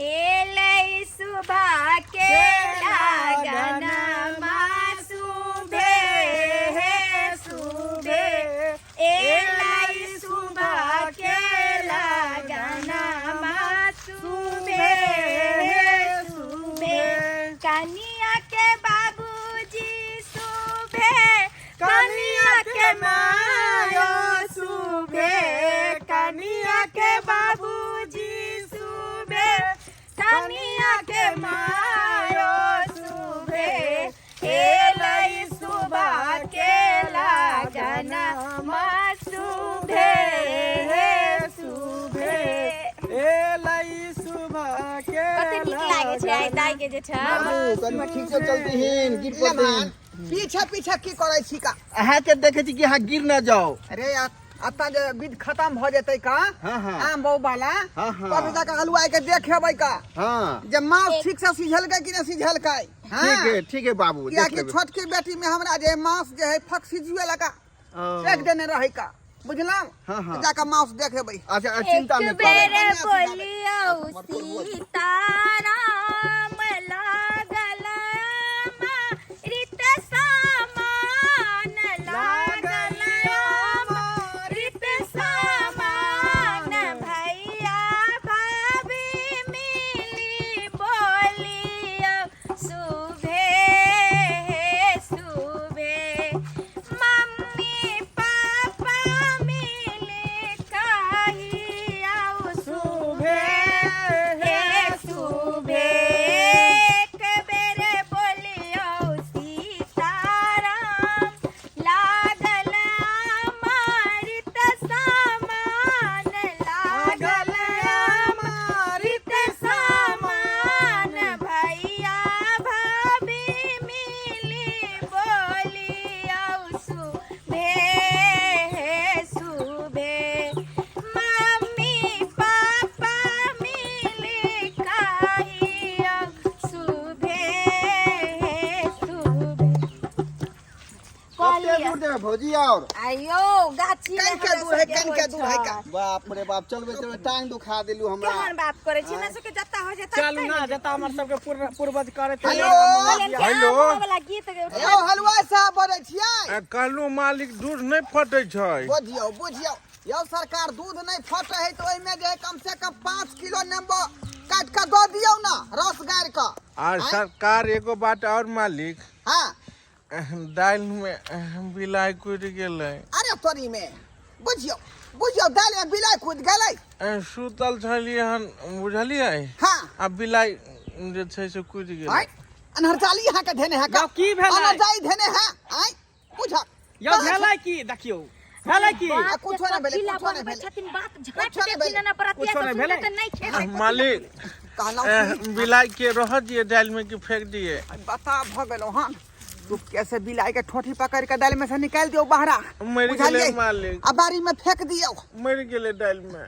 एलै सुबह के लगनमा सुबे हे सुबे, एलै सुबह के लगनमा सुबे हे सुबे। कनिया के बाबूजी सुबे, कनिया के मायो सुबे, कनिया के बाबूजी सुबे, कनिया के मायो सुबे। एलै सुबह के लगनमा सुबे हे सुबे। एलै सुबह के। कते नीक लागै छै आइ दाइ के जे छै। बाबू कनि ठीक से चलतीहीन, गिर पड़तीहीन। पीछे पीछे की करै छी का? अहाँके देखै छी कि अहाँ गिर न जाओ। अरे यार, अतः जे विध खत्म भऽ जेतै का, हाँ, हाँ। आम बौ वाला, हाँ, हाँ। तब जाके हलुआई के देखेबै का जे मांस ठीक से सिझलकै कि नहि सिझलकै। हाँ। ठीक है, ठीक है बाबू, देख कियाकि लेबै। छोटकी बेटी में हमरा जे मांस जे है फक सिझुए लगा ओ। फेंक देने रहै का, बुझलहुँ? हाँ, हाँ। तऽ जाके मांस देखेबै। अच्छा, अच्छा, चिंता एक नहि बेर करू। बोलियौ सीताराम लागल अमृत समान, लागल अमृत समान। भैया भाभी मिली बोलियौ सुभे हे सुभे। मम्मी पापा मिली कहियौ सुभे हे सुभे। एक बेर बोलियौ सीताराम लागल अमृत समान, लागल अमृत समान। भैया भाभी मिली बोलियौ सुभे हे सुभे। मम्मी पापा मिली कहियौ सुभे हे सुभे। कते दूर देबै भौजी और? आइयो गाछी में कन के हमरा दूर है, सबके कन के होइ दूर है का? छै। बाप रे बाप, चलबे चलबे टांग दुखा देलू हमरा। केहन बात करै छी? हमरा सबके जत्ता हो जेता। चलू ना, जता हमर सबके पूर्वज करैत हेलो। हेलो। वाला गीत। यौ हलुआई साहब बजै छियै? आ, कहलहुँ मालिक, दूध नहि फटै छै। बुझियौ, बुझियौ यौ सरकार, दूध नहि फटै है तऽ ओहिमे जे है कम से कम 5 किलो नेबो काटि कऽ दऽ दियौ ने, रस गारि कऽ। आर आँय? सरकार, एगो बात और मालिक। हाँ। दालि में बिलाइ कुदि गेलै। अरे तोरी में, बुझियौ, बुझियौ, दालि में बिलाइ कुदि गेलै? सुतल छलियै हन, बुझलियै? हाँ। आ बिलाइ जे छै से कुदि गेलै। आँय, अनहरचाली अहाँके धेने है का? यौ, की भेलै? अनहरचाली धेने है। आँय, बुझक। यौ, भेलै की? देखियौ, भेलै की? आ, कुछो नहि भेलै, कथी ला कुछो नहि बनबै भेलै। छथिन बात झाँपि कुछो नहि देथिन भेलै। ने बरतिया कुछो सब नहि सुनतै भेलै। तऽ नहि खेतै। मालिक, कहलहुँ की? बिलाइ के रह दिए दालि में कि फेंक दिए? बता भऽ गेलहुँ हन। चुपके से बिलाई के ठोठी पकड़ के दालि में से निकालि दियौ बहरा। मरि गेलै। बुझलियै? मालिक। आ बाड़ी में फेंक दियौ। मरि गेलै दालि में।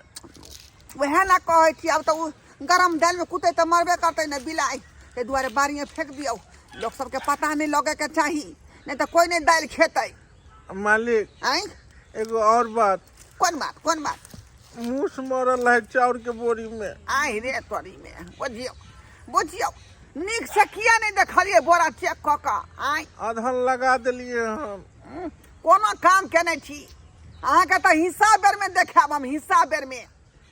वएह ने कहै छी, आब तऽ ओ गरम दालि में कुटै तऽ मरबे करतै ने बिलाई। ताहि दुआरे बाड़ी में फेंक दियौ, लोक सबके पता नहि लगैके चाही, नहि तऽ कोइ नहि दालि खेतै। मालिक। आँय? एगो और बात। कोन बात, कोन बात? मूस मरल है चाउर के बोरी में। आहि रे तोरी में, बुझियौ, बुझियौ, नीक से किया नहि देखलियै बोरा चेक कऽ कऽ? आँय? अधन लगा देलियै हम। कोनो काम केने छी अहाँके तऽ हिस्सा बेर में देखायब हम, हिस्सा बेर में।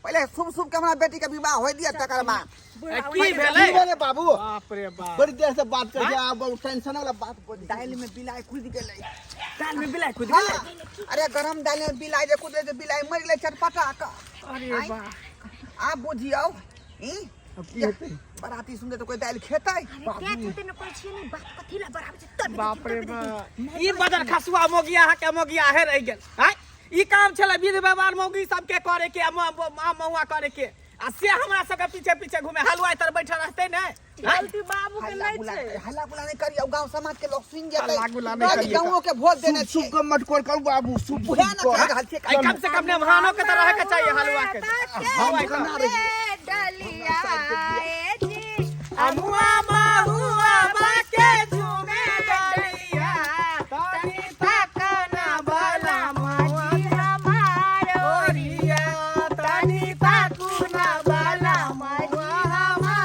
पहिले शुभ शुभ के हमरा बेटी के विवाह होय दिअ, तकर बाद। ए, की भेलै? की भेलै बाबू? बाप रे बाप। बड़ी देर से बात करै छी, आब टेंशन वाला बात बोल। दालि में बिलाइ कुदि गेलै। दालि में बिलाइ कुदि गेलै? हाँ। अरे, गरम दालि में बिलाइ जे कुदलै तऽ बिलाइ मरि गेलै चटपटा कऽ। अरे आँय? वाह। आब बुझियौ, ई अब की हेतै? बराती सुनते तऽ कोइ दालि खेतै? तें चलते ने कहै छियै ने, बात कथी ला बढ़ाबै छै तब। बाप रे बाप, ई बदर खसुआ मोगिया के मोगिया हे रहि गेल। आँय, ई काम छलै विध व्यवहार मौगी सबके करे के आ महुआ करे के, आ से हमरा सबके पीछे पीछे घूमे हलुआई तर बैठल रहतै ने? गलती बाबू के हल्ला नहीं गुल्ला छै। हल्ला गुल्ला नहीं करियौ, गांव समाज के लोग सुनि जेतै। हल्ला गुल्ला नहि बड़ करियौ। गाँवो के भोज देने शुभ शुभ छियै। के मटकोर करू बाबू, शुभ उएह शुभ ने कर। कहि रहल छियै। आइ कम से कम नेमहानो के तऽ रहै के चाहिए हलुआ के। हम केना रहियै? डलिया ए जी। अमुआ महुआ बाके झूमे डलिया, तनी ताकना बाला महुआ जी हमार ओरिया, तनी ताकुना बाला महुआ हमार।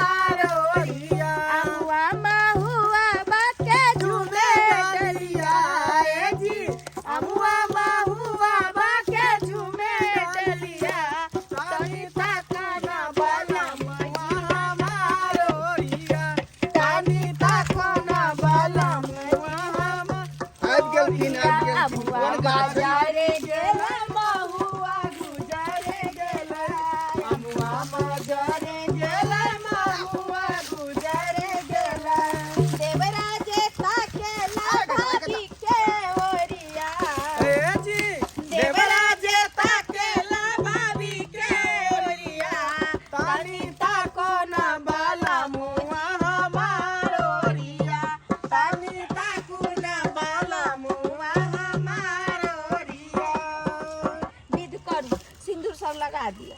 उठा दियो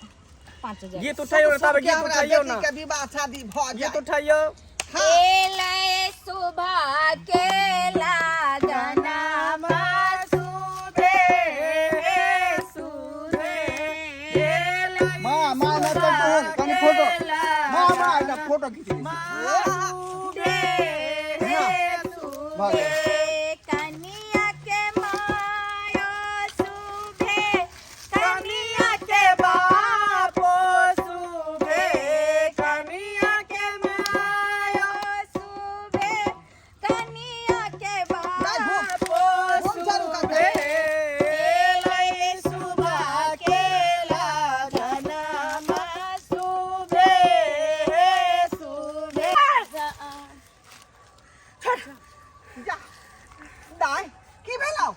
5000। गीत उठाइयो ना, तब सबके गीत हमरा उठाइयो बेटी ना। के विवाह शादी भऽ गीत जाए। उठाइयो। एलै सुबह के लागना माँ माँ ना चलते हैं कनी फोटो। माँ माँ एकटा फोटो खींच लै छी। भऽ गेल। कनिया के मायो सुभे, कनिया के बापो सुभे, कनिया के मायो सुभे, कनिया के दाइ, बाप घूम। घूम चारू कात। सुभे, एलै सुबह के लागनमा सुभे, सुभे। जा। दाइ, की भेलौ?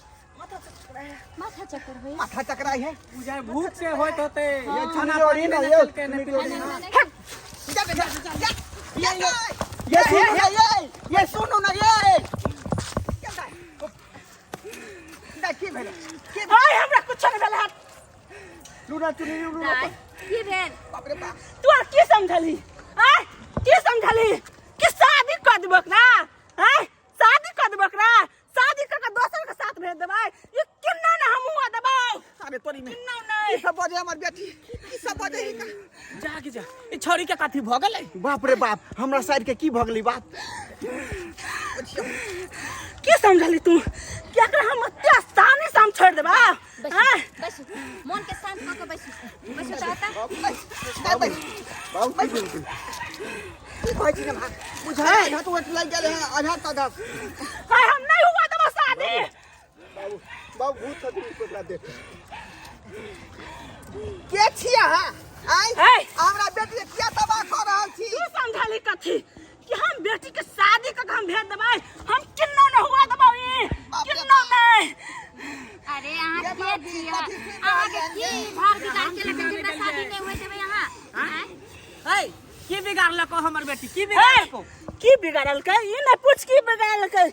माथा चक्कर होई। माथा चकराइ है। बुझाइ भूख से होइत होतै। ये खाना चुनरी पानी ना, नहि ये खेलकै, नहि चुनरी पीलकै। ना। जा जा जा जा। जा दाइ। ये सुनू ना, ये सुनू ना, ये जा दाइ। दाइ, की भेलौ? की भेलौ? आय हमरा कुछ नहीं भेल हट। लूना चुनरी लूना। दाइ, की भेल? बाप रे बाप। तू आर की समझली? आय की समझली कि शादी कर देबो ओकरा? आय शादी कर देबो ओकरा? शादी कर के दोसर के साथ भेज देबै? ई किन्ना ने हम हुआ देबै। अरे तोरी में। किन्ना नहीं। की सब बजे हमर बेटी? की सब बजे ही का? जा के जा, ई छौड़ी के कथी भऽ गेलै? बाप रे बाप, हमरा साइड के की भऽ गेलै बाप? की समझली तू कि एकरा हम एते आसानी से हम छोड़ देबै? बैसू, आय बैसू, मन के शांत कऽ के बैसू, बैसू ताता। बैस, दाइ, बैस। बाबू की भेल? की कहै छी ने भाग? बुझाइ आधा तो लागि गेल है, आधा तऽ आधा। आय हम नहीं हुआ देबै शादी। बाबू बाबू भूत छथिन ओकरा देख। के छी अहाँ? आँय? ऐ! हमरा बेटी के किया तबाह कऽ रहल छी? तू समझली कथी कि हम बेटी के शादी कऽ के हम भेज देबै? हम किन्नो न हुआ देबै ई, बाप रे किन्नो बाप। नहीं। अरे अहाँ ये के बाप रे, छियै? कथी सुनि अहाँ के रहल की छियै? झाड़ बिगाड़ केलक जेकरा शादी नहि होय देबै अहाँ? आँय? है की बिगाड़लको हमर बेटी? की बिगाड़लको? की बिगाड़लकै ई नहि पूछ, की बिगाड़लकै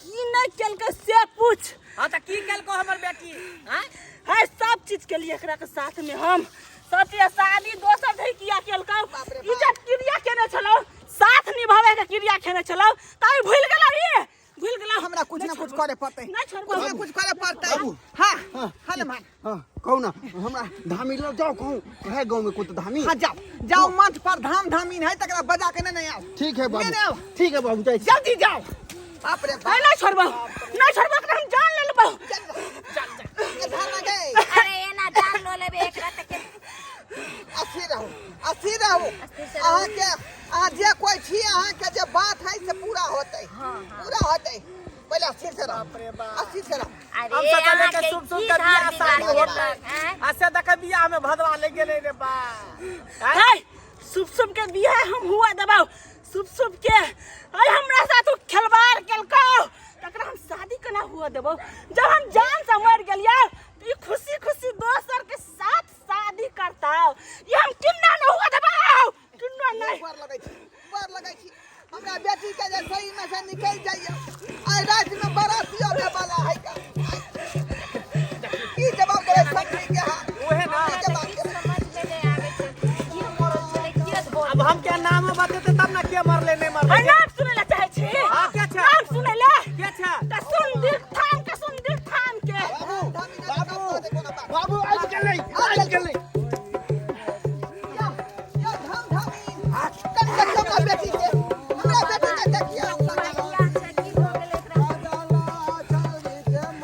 की नहि केलकै से पूछ। हाँ तऽ की केलको हमर बेटी? आँय? है सब चीज के लिए एकरा के साथ में हम सब चीज शादी दोसर धरि किया केलकौ? बाप रे बाप। इज्जत क्रिया केने छलौ, साथ निभावे के क्रिया केने छलौ, ताई भूल गेलौ, ई भूल गेलौ। हमरा कुछ ना कुछ करे पड़तै। नहीं छोड़बौ। कुछ ना कुछ करे पड़तै। बाबू। हाँ हाँ। हाँ ले मान। हाँ कहू ना, हमरा धामी लग जाओ, कहूँ है गाँव में कोई तो धामी। हाँ जाओ जाओ, मंच पर धाम धामीन है तकरा बजा के नहीं आओ। ठीक है बाबू। नहीं आओ। ठीक है बाबू, जाइ छी। जल्दी जाओ। बाप रे है बाप। नहीं छोड़बौ, नहीं छोड़बौ, एकरा हम जान ले लेबौ। ये धाम ना गए। अरे एना जान लो लेबै एकरा तऽ के। अस्थिर रहू, अस्थिर रहू। अस्थिर से रहू। अहाँके अहाँ जे कोई छी, अहाँके जे बात है से पूरा होतै, पूरा होतै। पहिले अस्थिर से रहू, अस्थिर से रहू। अरे हम सोचलियै अहाँ कि के शुभ शुभ की के झाड़ बियाह बिगाड़ शादी केलक, होतै। आँय? आ से देख बियाह में भदवा लागि गेलै रे बा। आँय? है शुभ शुभ के बियाह हम हुआ देबौ, शुभ शुभ के। अरे हमरा साथ उ खेलवाड़ केलकौ, तकरा हम शादी केना हुआ देबौ? जब हम जान से मर गेलियै तऽ ई खुशी खुशी दोसर के साथ शादी करतौ, ई हम किन्ना न हुआ देबौ, किन्ना नहीं। गोर लगै छी, गोर लगै छी। हमरा बेटी के जे सही में से निकलि जाइए। आइ राति में बराती आबै वाला है का? की जवाब देबै समझी के? हाँ ओहे ना। की जवाब देबै? समझ में नहि आबै छै की मरल छलै, के धोल। अब हम के नाम बतेतै तब ना, के मरलै नहि मरलै। अरे नाम सुनै लए चाहै छी? हाँ, के छै? नाम सुनै लए? के छै? तऽ सुन दिल थाम के, सुन दिल थाम के। बाबू धामी ना बाबू कऽ दे कोनो बात। बाबू आबि गेलै, आबि गेलै। या या धाम धामीन, कनि देखियौ हमरा बेटी के, हमरा बेटी के देखियौ। बियाह छै, की भऽ गेलै एकरा? देखियौ।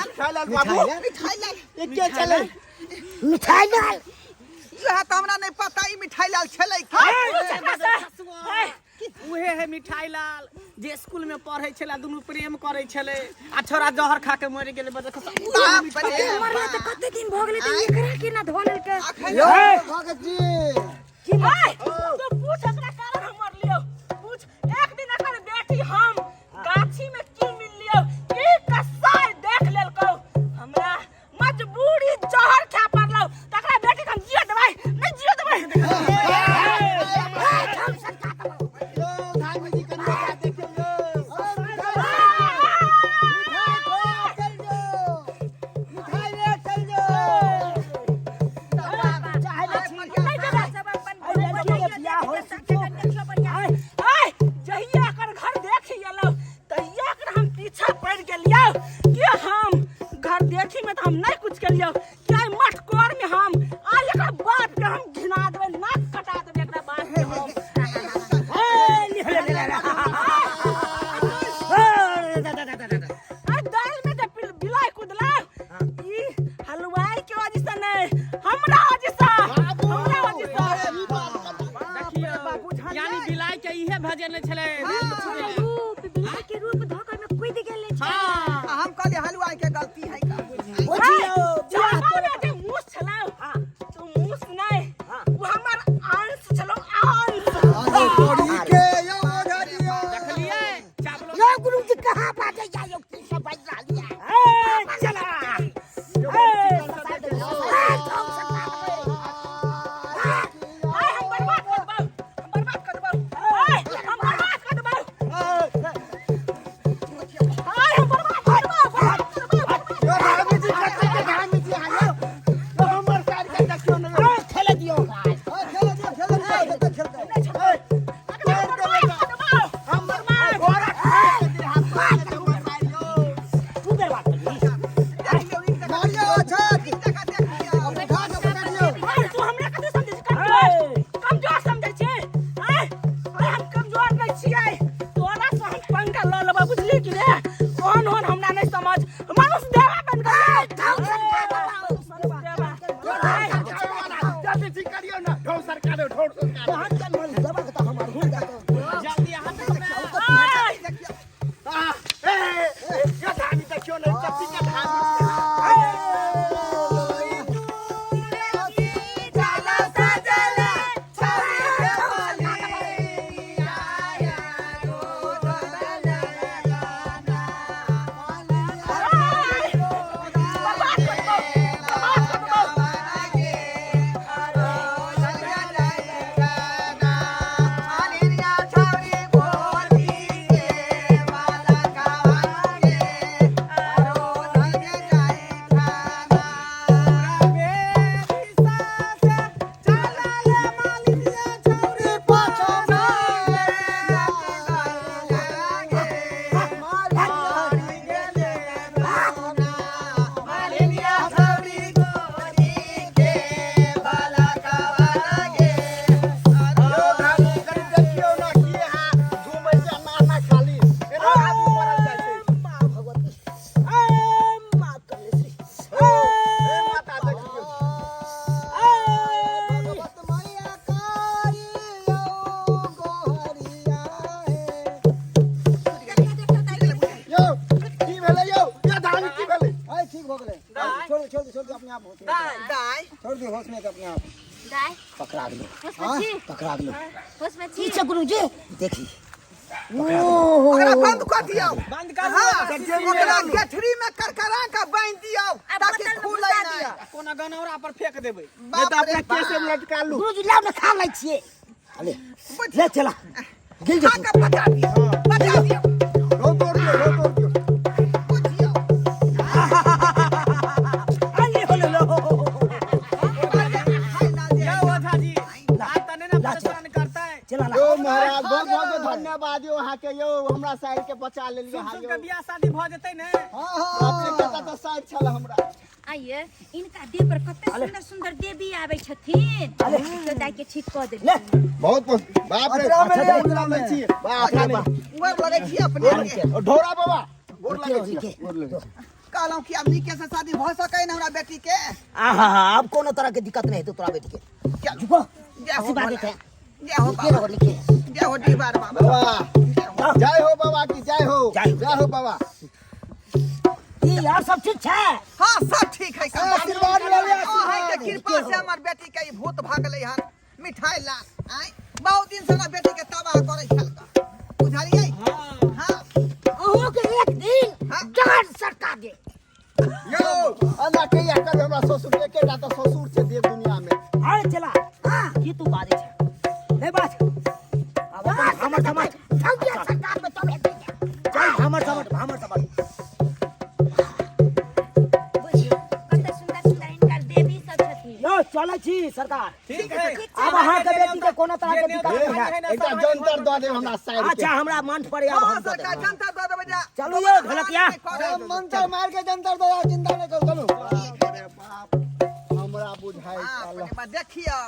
मिठाई लाल बाबू मिठाई लाल। ये के चले? मिठाई लाल। इएह तऽ हमरा नहि पता ई मिठाई लाल छलै की। उहे है मिठाई लाल जे स्कूल में पढ़े छला, दुनू प्रेम करे छले आ छोरा जहर खा के मरि गेलै बजर खसुआ। बाप रे मरला तऽ कते दिन भऽ गेलै, तऽ एकरा केना धऽ लेलकै? अखन यौ भगत जी। हाय, तू पूछ एकरा कारण हम मरलियौ। पूछ, एक दिन एकर बेटी हम गाछी में की मिललियौ, ई कसाई देख लेलकौ, हमरा मजबूरी जहर खा पड़लौ। तकरा बेटी के हम जियो देबै नहि जियो देबै। यौ धामी जी, कनि ओकरा देखियौ यौ। मिठाई चल जो, मिठाई ले चल जो। सब अपन बियाह होइ। आय, जहिया एकर घर देखी एलौ तहिया एकर हम पीछा पड़ि गेलियौ कि हम घर देखी में तऽ हम नहि कुछ केलियौ कि आइ मटकोर में हम आइ एकरा बाप के हम घिना देबै, नाक कटा देबै एकरा बाप के हम। आ दालि में जे बिलाइ कुदला, ई हलवाई के वजह से नहि, हमरा वजह से, हमरा वजह से। देखियौ, यानी बिलाई के इहे भजन छलै। रूप बिलाई के रूप धऽ कऽ ओहिमे कुदि गेलै छै। हाँ। हम कहलियै हलवाई के गलती है का। चावल में जे मूस छलौ तो मूस नहि, ओ हमर अंश छलौ, अंश। तोरी के यौ ओझरिया। देखलियै चावलो। यौ गुरुजी, कहाँ बाजै जाइयो? की सब बाजि रहल यऽ? चला। आय हम बर्बाद कर देबौ, हम बर्बाद कर देबौ, आय हम बर्बाद कर देबौ, आय हम बर्बाद कर देबौ, बर्बाद कर देबौ। यौ धामी जी, कते के धामी जी आयो यौ, हमर साइड के देखियौ ने यौ। खेले दियौ। हाँ, खेले दियौ, खेले दियौ, जते खेलतै। एकरा बर्बाद कर देबौ। हमर घोड़ा खाए के हाथ पर के हमर साइड यौ। तू बर्बाद कर मारियो छत। उठा के पकड़ियौ। आय तू हमरा कथी समझै छी? कमजोर, कमजोर समझै छी? आय आय हम कमजोर नहि छियै, तोरा से हम पंगा लऽ लेबै, बुझली कि रे? ओहन ओहन हमरा नहि समझ, मनुष्य देवा बन गेलै, मनुष्य देवा। आय, जल्दी ठीक करियौ ने, ढोल सरकार, ढोल सरकार। जल्दी अहाँ सब। आय आ, ए, ए, यो धामी देखियौ ने, कथी के धामी छै। बर्बाद कर देबौ, बर्बाद कर देबौ। यौ धामी, कनि देखियौ ने की अहाँ घुमै छै नाना खाली एना आदमी मरल जाइ छै। ए माता, देखियौ। यौ की भेलै यौ? यौ धामी, की भेलै? ठीक भऽ गेलै, छोड़ छोड़ छोड़, अपने आप होते। दाय। छोड़ दियौ, होश में अपने आप दाय। पकड़ा गेलो। होशमे छी? पकड़ा गेलो। होशमे की छी? छै गुरुजी, देखी। ओकरा बंद कऽ दियौ। बंद कर। हाँ, ओकरा गेठरी में करकरा के बांधि दियौ आ ताकि बोतल में खुलै घुसा नहि। दियौ। कोनो गनौरा पर फेंक देबै। नहि तऽ बाप रे अपना केसे में लटका लू। गुरुजी, लाउ ने, खा लै छियै। अरे ले चला गिल खा जेतौ। के बचा दियौ, बचा दियौ। ढोल तोड़ दियौ, ढोल तोड़ दियौ। बुझियौ। यौ ओझा जी, आब तऽ नहि ने परेशान करतै? चला ला। यौ महाराज, बहुत बहुत धन्यवाद यौ अहाँके यौ, हमरा साइड के बचा लेलियै सुन अहाँ सुन यौ। के बियाह शादी भऽ जेतै ने? अपने के तऽ साइड छल हमरा। आइए, इनका देह पर कते सुंदर सुंदर देवी आबै छथिन, तो दाई के ठीक कऽ देली। ले। बहुत बाप रे, अच्छा, अच्छा लै छी, बाप रे बाप। गोर लगै छी अपने के। ढोरा बाबा, गोर के लगै होई छी, के? गोर लगै छी। कहलहुँ कि आब नीके से शादी भऽ सकै ने हमरा बेटी के। आहा, आब कोनो तरह के दिक्कत नहीं हेतौ तोरा बेटी के। चलू। झुको। जय हो आशीर्वाद भोला। देते। जय हो निके रहो, बाबा। निके। जय हो डीहबार बाबा। बाबा जय हो, बाबा की जय हो। जय हो। जय हो बाबा। की यार, सब ठीक छै? हाँ, सब ठीक है। आशीर्वाद ले ले। अहाँ के कृपा से हमर बेटी के ई भूत भागलै हन, मिठाई लाल। आँय, बहुत दिन से हमरा बेटी के तबाह करै छल, बुझलियै? हाँ। अहूँ के एक दिन हाँ। डांट सरका दे। यौ, एना कहिया करबै? हमरा ससुर एकेटा तऽ ससुर छै देव दुनिया में। अरे चला, की तू बाजै छै? नहि बाज। आब अपन हमर समझ सरकार में तब हेतै। चल, हमर समझ, हमर समझ। बुझियौ, कते सुन्दर सुन्दर हिनकर देवी सब छथिन। यौ, चलै छी सरकार। ठीक है। आब अहाँके बेटी के कोनो तरह के दिक्कत नहि हैत। एकटा जंतर दऽ देब हमरा साइड के। अच्छा, हमरा मंच पर आब हाँ हम दऽ सरकार, देब। जनता दऽ देबै जा। चलू यौ, ढोलकिया। मंतर मार के जंतर दऽ दे, चिंता नहि करू, चलू। बाप रे बाप, हमरा बुझाइ बाप छल। रे बा, देखियौ,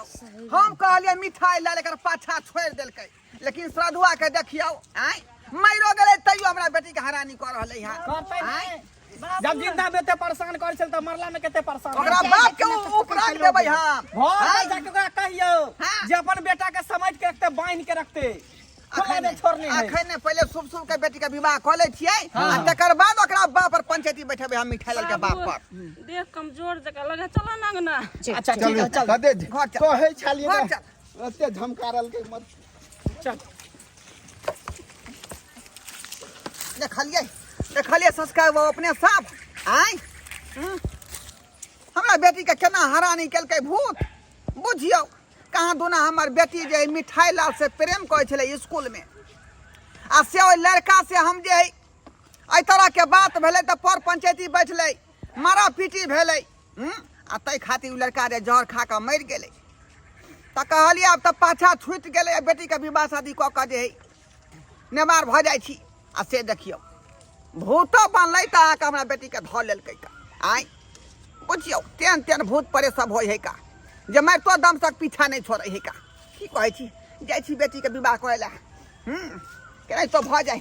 हम कहलियै मिठाई लाल एकर पाछा छोड़ि देलकै, लेकिन श्रद्धुआ के देखियौ, आँय, मरियो गेलै तैयो हमरा बेटी के हरानी कऽ रहलै हन। करतै आँय नहि? जब जिंदा में एते परेशान करै छल तऽ मरला में कते परेशान। ओकरा बाप के उपराग देबै हम। घर पर आँय? जाके ओकरा कहियौ हाँ। जे अपन बेटा के समझ के रखते, बांध के रखते, खुला अखन नहि छोड़ने है। अखन नहि, पहिले शुभ शुभ के बेटी के विवाह कऽ लै छियै आ तकर बाद ओकरा बाप पर पंचायती बैठेबै हम, मिठाई लाल के बाप पर। देह कमजोर जकाँ लगे, चलो ना अंगना। अच्छा, ठीक है, चल। कते घर चल। कहै छलियै घर ने, चल। ओते झमकारल के मत। चल। देखलियै, देखलियै संस्कार बाबू अपने साफ। आँय, हमरा बेटी के केना हरानी केलकै भूत, बुझियौ। कहाँ दुना हमर बेटी जे है मिठाई लाल से प्रेम करै छलै स्कूल में, आ से ओहि लड़का से हम जे है एहि तरह के बात भेलै तऽ पर पंचायती बैठलै, मारा पीटी भेलै, आ ताहि खातिर ओ लड़का जे जहर खा कऽ मरि गेलै। तऽ कहलियै आब तऽ पाछा छूटि गेलै, आ बेटीके विवाह शादी कऽ कऽ जे है नेमार भऽ जाइ छी, आ से देखियौ भूतो बनलै तऽ अहाँके हमरा बेटीके धऽ लेलकै का। आँय, बुझियौ, तेहन तेहन भूत परे सब होइ है का जे मारितो दम तक पीछा नहि छोड़ै है का। की कहै छी, जाइ छी बेटीके विवाह करै लए। केनाहितो भऽ जाइ।